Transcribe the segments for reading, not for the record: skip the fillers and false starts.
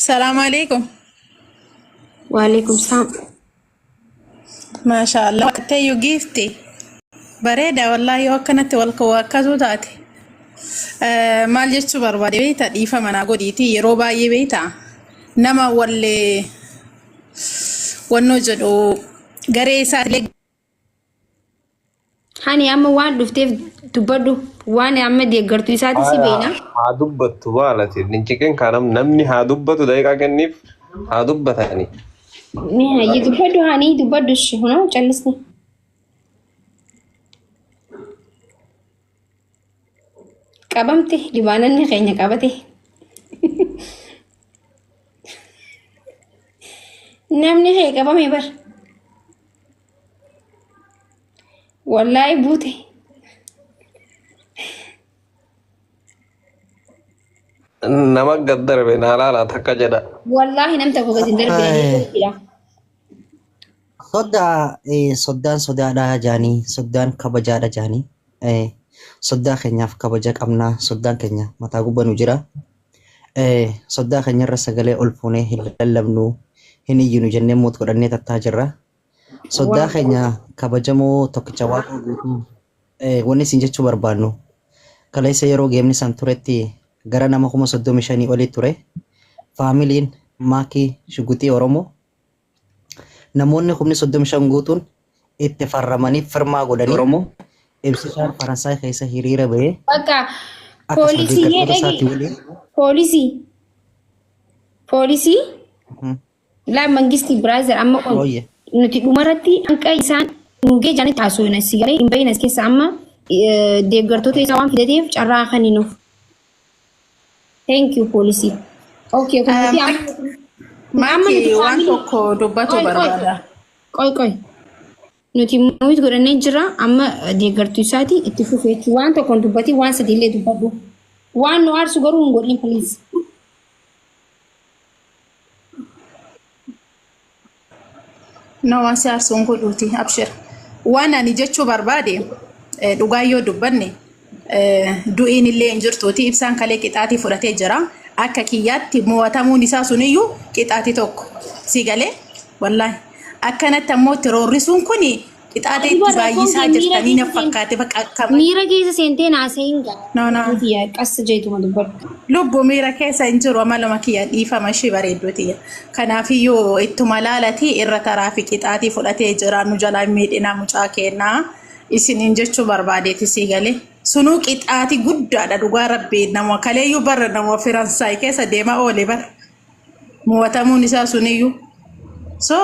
Salaamu alaikum. Waalaikum salaam. Maasha Allah. Waqteeyyu giifti. Bareeda wallaahi yoo akkanatti wal akkasuu taate. Maal jechuu barbaade beektaa dhiifama naa godhiiti yeroo baay'ee beektaa nama wallee wannoo jedhu garee isaatillee Hani amma waan dhufteef dubbadhu waan amma deeggartu isaati si beekna. Haa dubbattu maalati hin ciqin kanam namni haa dubbatu daqiiqaa kenniif haa dubbatani. Ni hayyi dubbadhu hani dubbadhu ishi hunoo callisni. Qabamte libaananni keenya qabate. Namni kee qabame bar. Wallaahi buute. Nama gad darbe naa laalaa takka jedha. Wallaahi nam tokko gadi hin darbine ni Soddaa soddaan sodaadha jaanii soddaan kabajaadha jaanii soddaa keenyaaf kabaja qabnaa soddaan keenya mataa gubba nu jira soddaa keenyarra sagalee ol fuunee hin lallabnu hin iyyinu jennee muut godhannee tattaa jirra. Soddaa keenya kabajamoo tokkicha waaqoo guutuu wanni isin jechuu barbaannu kaleessa yeroo geemni san turetti gara nama 35,000 olii ture faamiliin maakii shuguxii Oromoo namoonni 35,000 guutuun itti farramanii firmaa godhanii Oromoo ibsishaan Faransaay keessa hiriira bahee Bakka akkasuma poolisii deeggartoota dhagi isaatii waliin poolisii poolisii laa mangistii biraazer amma qoy Ooyye. nuti dhumarratti hanqa isaan nuugee jaanitti haasofna si galee hin bahin as keessa amma deeggartoota isaa waan fidateef carraa kan nuuf. Thank you poolisii. Okay kun nuti amma amma nuti Maaki waan faamilii tokko dubbatu qoy qoy barbaada. qoy qoy nuti muumit godhannee jira amma deeggartuu isaati itti fufe jechuudha. Waan tokkoon dubbatii waan sadii illee dubbadhu. Waan nu aarsu garuu hin godhin please. No waan si aarsu hin godhuuti abshir. Waan ani jechuu barbaade dhugaa yoo dubbanne du'iin illee hin jirtuuti ibsaan kalee qixaatii fudhatee jira. Akka kiyyaatti mo'atamuun isaa suniyyuu qixaatii tokko si galee wallaahi. Akkanatti ammoo itti roorrisuun kuni qixaatii Ati itti bar rakkoon baay'isaa kee miira jirtanii na keessa seente. fakkaate bakka akkama. Miira keessa seentee naasa'iin No no. gaa. Qas jeetuma dubbadhu. Lubbu miira keessa hin jiru amaluma kiyya dhiifama ishee bareedduu tiyya. Kanaafiyyuu ittuma laalati irra taraa fi qixaatii fudhatee jira nu jalaa hin miidhinaa mucaa keenyaa isiniin jechuu barbaadeeti sii galee. Sunuu qixaatii guddaadha dhugaa rabbii nama kaleeyyuu barra nama Faransaay keessa deemaa oole bara. Mo'atamuun isaa suniyyuu. So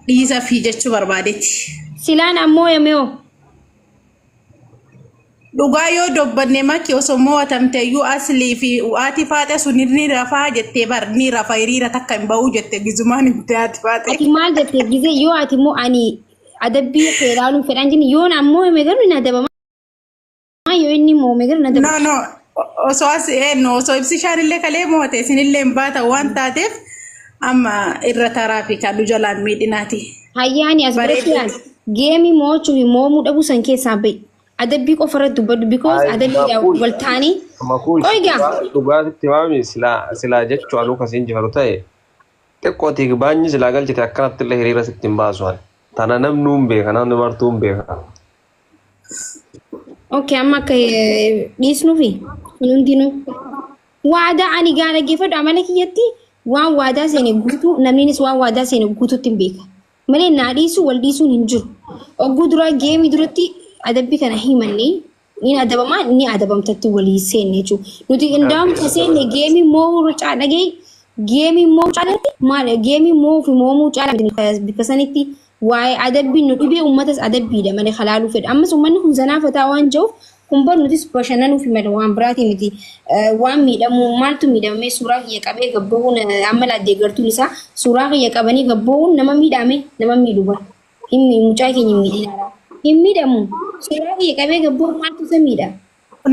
dhiisa fi jechuu barbaadeeti. Silaan ammoo yameoo. Dhugaa yoo dubbanne maki osoo mo'atamte iyyuu aslii fi haati faaxe sun ni rafaa jettee bar ni rafa hiriira takka hin ba'uu jette gizumaan himte haati faaxe. Ati maal jette gizee yoo ati immoo ani adabbii kee ilaaluun fedhaan jenni yoon ammoo hime garuu hin adabama yoo inni moome garuu hin No adabamu. no osoo as eenyu osoo ibsishaan illee kalee mo'ate isinillee hin baata waan taateef amma irra taraa fi kan nu jalaan miidhinaati. Hayyaani as biratti Bareedu. yaal geemii mo'achuu fi mo'amuu dhabuu san keessaa ba'i. Adabbii qofa irratti dubbadhu because Ay, adabbiidhaan makuush. wal ta'anii Makuush qoy gaa dhugaa sitti maami silaa silaa jechuu anuu kasiin jifaru ta'e xiqqoo tiigbaanyi silaa galchite akkanatti illee hiriira sitti hin baasu ani. Tana namnuu hin beeka namni martuu hin beeka. Okay amma akka dhiisnuufi kun hundinuu. Waadaa ani gaa dhaggeeffadhu amala kiyyatti waan waadaa seene guutuu namninis waan waadaa seene guutuutti hin beeka. Malee naa dhiisuu wal dhiisuun hin jiru. Ogguu duraa geemii duratti adabbii kana himanne ni adabamaa ni adabamtatti walii seenne jechuudha. Nuti indaa'um ka seenne geemii mo'uu irra caa dhagee geemii mo'uu caalatti maal geemii mo'uu fi mo'amuu caalaa miti bikka sanitti waa'ee adabbiin nu dhibee uummatas adabbiidha malee halaaluu fedha. Ammas uummanni kun zanaafataa waan jiruuf kun bar nutis bashannanuufi malee waan biraatii miti. Waan miidhamuu maaltu miidhamee suuraa kiyya qabee gabbahuun amma laa deeggartuun isaa suuraa kiyya qabanii gabbahuun nama miidhame nama miidhu bar. Hin mucaa keenya hin miidhinaadha. Hin miidhamu. Suuraa kiyya qabee gabbahuun maaltu isa miidha?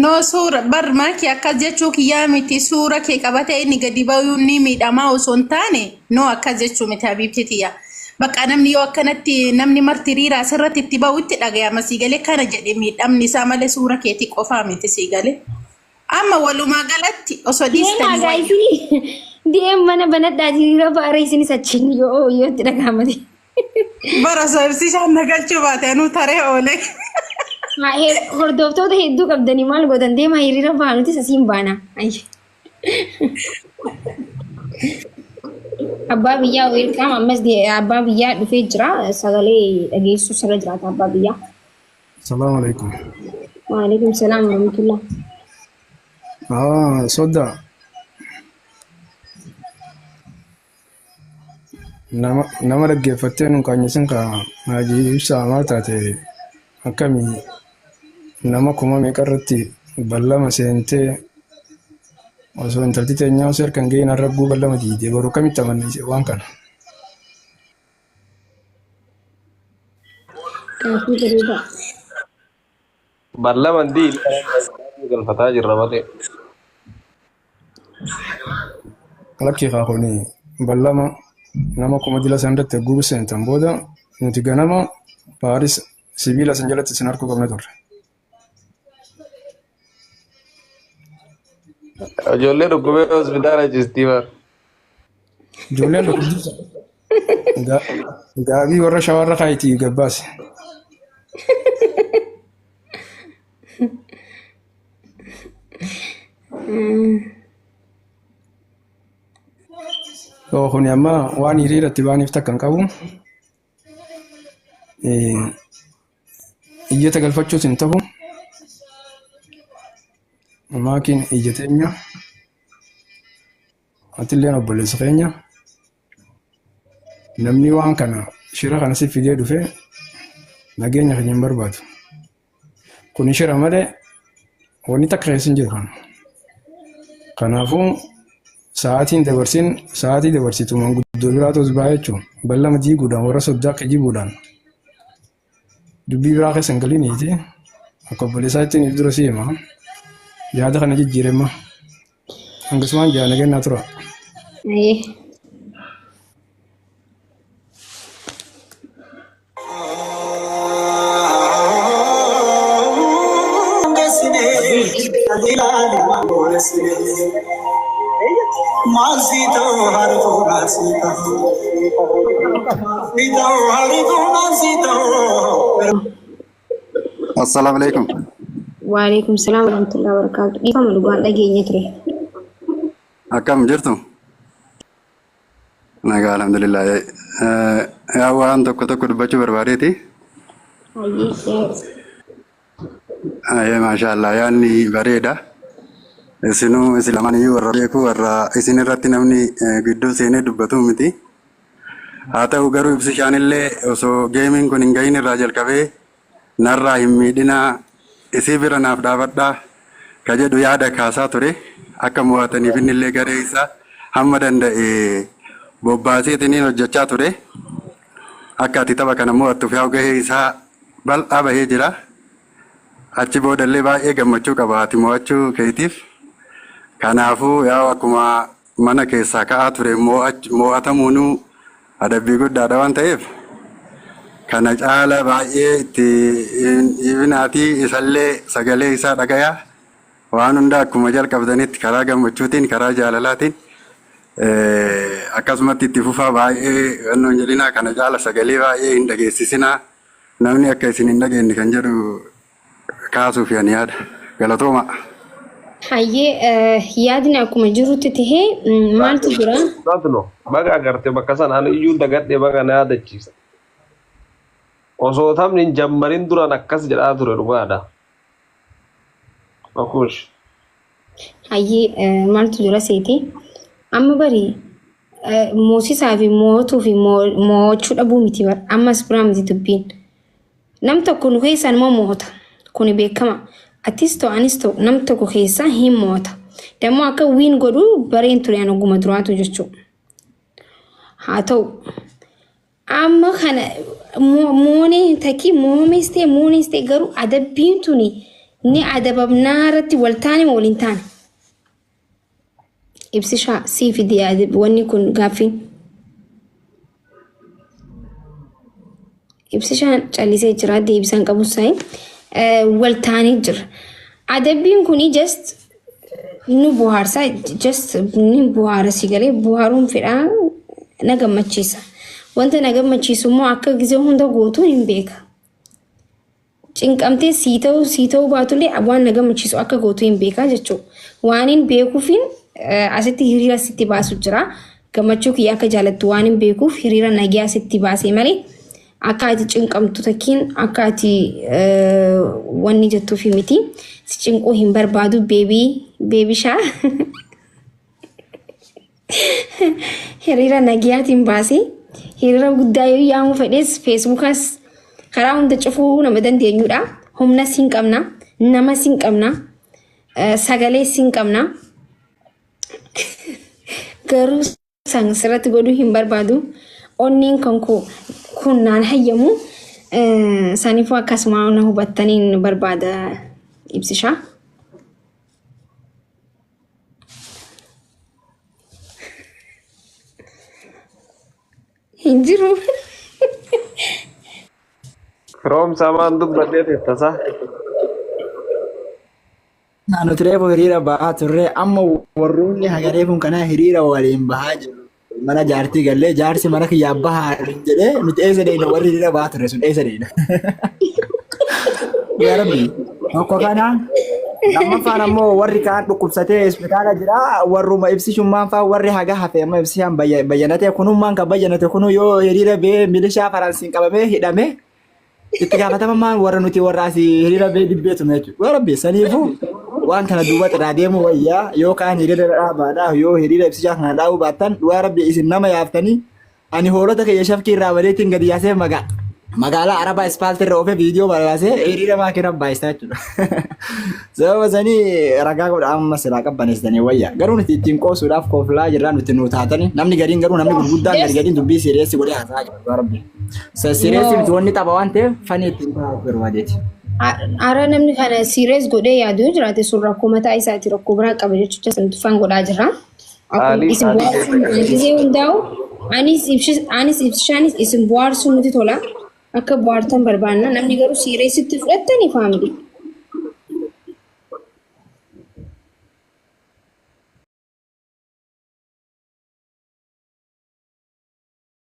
No suura bar maaki akkas jechuu kiyyaa miti suura kee qabatee inni gadi bayuun ni miidhamaa osoo hin taane no akkas jechuu miti habiibti tiyya. Bakka namni yoo akkanatti namni marti hiriira asirratti itti bahu itti dhagayama sii galee kana jedhe miidhamni isaa malee suura keetii qofaa miti sii galee. Amma walumaa galatti osoo Deemaa dhiistanii gaa wayya. isinii deem mana banadhaa hiriira baara isinis achiin yoo yoo itti dhaga'amate. Bara osoo ibsishaan na galchuu baate anuu taree oolee. Haa hordoftoota hedduu qabdanii maal gootan deemaa hiriira ba'a nutis asiin baana. Ayy. Abbaa biyyaa welcome ammas abbaa biyyaa dhufee jira sagalee dhageessuu sirra jiraata abbaa biyyaa. Salaam alaikum. Waalaikum salaam warahmatullah. Ah, sodda nama nama dhaggeeffattee nun kaanyisin ka hajii ibsaa maal taate akkamii nama kuma meeqa irratti ballama seentee osoo intalti teenyaa osoo harka hin gahin harragguu ballama diidee boruu akkamitti amanna waan kana. Gaaffii bareedaa. Ballaman diin galfataa jirra malee. Lakkii kaa kuni ballama nama kuma dila san irratti hagguu seentan booda nuti ganama Paaris sibiila san jalatti isin harkuu qabna turre. Ijoollee dhukkubee hospitaala ciistii bara. Ijoolleen dhukkubbii gaabii warra shawarra kaayitii gabbaase. Oo kuni amma waan hiriiratti baaniif takka hin qabu. Iyyata galfachuus hin ta'u. Maakiin ija teenya. Atilleen obboleessa keenya. Namni waan kana shira kana si fidee dhufe nageenya keenya hin barbaadu. Kuni shira malee wanni takka keessa hin jiru kana. Kanaafuu sa'aatiin dabarsin sa'aatii dabarsitu manguddoo biraatu as ba'a jechuun ballama diiguudhaan warra soddaa kijibuudhaan dubbii biraa keessa hin galiniiti akka obboleessaa ittiin if dura si hima yaada kana jijjiiremma hangasumaan jaa nageenyaa tura. Ayee. Assalaamu alaikum. Waalaikum salaam warahmatullahi wabarakatuh. Dhiifama dhugaan dhageenya ture. Akkam jirtu? Nagaa alhamdulillah. Yaa waan tokko tokko dubbachuu barbaadeeti. Hayyee. Ayyee maashaallah yaadni bareeda. Isinuu isin lamaan iyyuu warra beeku warra isin irratti namni gidduu seenee dubbatu miti. Haa ta'u garuu ibsishaan illee osoo geemiin kun hin gahin irraa jalqabee narraa hin miidhinaa isii bira naaf dhaabadhaa ka jedhu yaada kaasaa ture akka mo'ataniif inni illee garee isaa hamma danda'e bobbaaseetiniin hojjechaa ture. Akka ati tapha kana mo'attuuf yaa'u gahee isaa bal'aa bahee jira. Achi boodallee baay'ee gammachuu qaba ati mo'achuu keetiif. Kanaafuu yaa'u akkuma mana keessaa ka'aa ture mo'atamuunuu adabbii guddaadha waan ta'eef kana caala baay'ee itti dhiibinaatii isallee sagalee isaa dhagayaa waan hunda akkuma jalqabdanitti karaa gammachuutiin karaa jaalalaatiin akkasumatti itti fufaa baay'ee wannoon jedhinaa kana caala sagalee baay'ee hin dhageessisinaa namni akka isin hin dhageenye kan jedhu kaasuuf ani yaada galatooma. Hayyee yaadni akkuma jirutti tahee maaltu jira? Natno baga agarte bakka sana ani iyyuu dagadhe baga na yaadachiisa. Osoo taphni hin jammarin duran akkas jedhaa ture dhugaadha. Bakuush. Hayyee maaltu jira seeti? Amma bari moosisaa fi mootuu fi mo'achuu dhabuu miti bara. Ammas biraa miti dubbiin. Nam tokko nu keessaa immoo mo'ata. Kuni beekama. Atis ta'u anis ta'u nam tokko keessaa hin mo'ata. Dammoo akka win godhu bareen ture ani oguma duraatu jechuudha. Haa ta'u amma kana moonee takki moomes ta'e moones ta'e garuu adabbiin tuni ni adabamnaa irratti wal taane moo waliin taane. Ibsishaa sii fide wanni kun gaaffiin. Ibsishaan callisee jira deebisaan qabu sa'i wal taanee jira. Adabbiin kuni just Nu bohaarsa, just ni bohaara si galee bohaaruun fedhaa na gammachiisa. Wanta na gammachiisu immoo akka gizee hunda gootuun hin beeka. Cinqamtee sii ta'uu baatullee waan na gammachiisu akka gootu hin beekaa jechuudha. Waan hin beekuufin asitti hiriira sitti baasu jira. Gammachuu kiyya akka jaalattu waan hin beekuuf hiriira nagiyaa sitti baasee malee akka ati cinqamtu takkiin akka ati wanni jettuufi miti. Si cinquu hin barbaadu, baby, baby shaa. Hiriira nagiyaatiin baasee hiriira guddaa yoo yaamuu fedhes Facebookas karaa hunda cufuu nama dandeenyudha. Humnas hin qabna, namas hin qabna, sagalees hin qabna. Garuu san sirratti godhuu hin barbaadu. Onneen kan koo kun naan hayyamu. Saniifuu akkasuma na hubattaniin barbaada, ibsishaa. Hin jiru. Firoomsaa maan dubbadhee teettasa? Nuti reefu hiriira bahaa turre, amma warroonni haga reefuun kanaa hiriira waliin bahaa jiru. Mana jaartii gallee jaarsi mana kiyyaa bahaa jedhee, nuti eessa deemna? Warri hiriira bahaa turre sun eessa deemna? Yaa Rabbi, tokko kana, lammaffaan ammoo warri kaan dhukkubsatee hospitaala jira, warruma ibsishummaan faa warri haga hafe amma ibsishaan bayyanate kunummaan kan bayyanate kunu yoo hiriira bee milishaa faransiin qabamee hidhame, itti gaafatamummaan warra nuti warra asii hiriira bee dibbeetume jechuudha. Yaa Rabbi, saniifuu waan kana duuba irraa deemuu wayyaa yookaan hiriira dhaabaadhaa yoo hiriira ibsishaa kana dhaabuu baattan, dhugaa Rabbi isin nama yaaftanii ani hoolota kiyya shafkii irraa badeetiin gadi yaasee magaalaa Arabaa ispaaltii irra oofee viidiyoo baasee hiriira maakina baay'isaa jechuudha. Sababa sanii ragaa godha amma silaa qabbaneessitanii wayya. Garuu nuti ittiin qoosuudhaaf kooflaa jirraa nuti nu taatanii namni gariin garuu namni gurguddaan gari gariin dubbii serious godhee haasaa jira, dhugaa Rabbi. Serious miti, wanni tapha waan ta'eef funny ittiin taa'uu barbaadeeti. Ara namni kana serious godhee yaadu yoo jiraate sun rakkoo mataa isaati, rakkoo biraa qaba jechuudha, san tufaan godhaa jirra. Akkuma Qaalii isin qaalii bohaarsuun keessa qabdi. gisee hundaa'u anis ibsishaanis isin bohaarsuun nuti tola. Akka bohaartan barbaanna, namni garuu seriousitti fudhattanii family.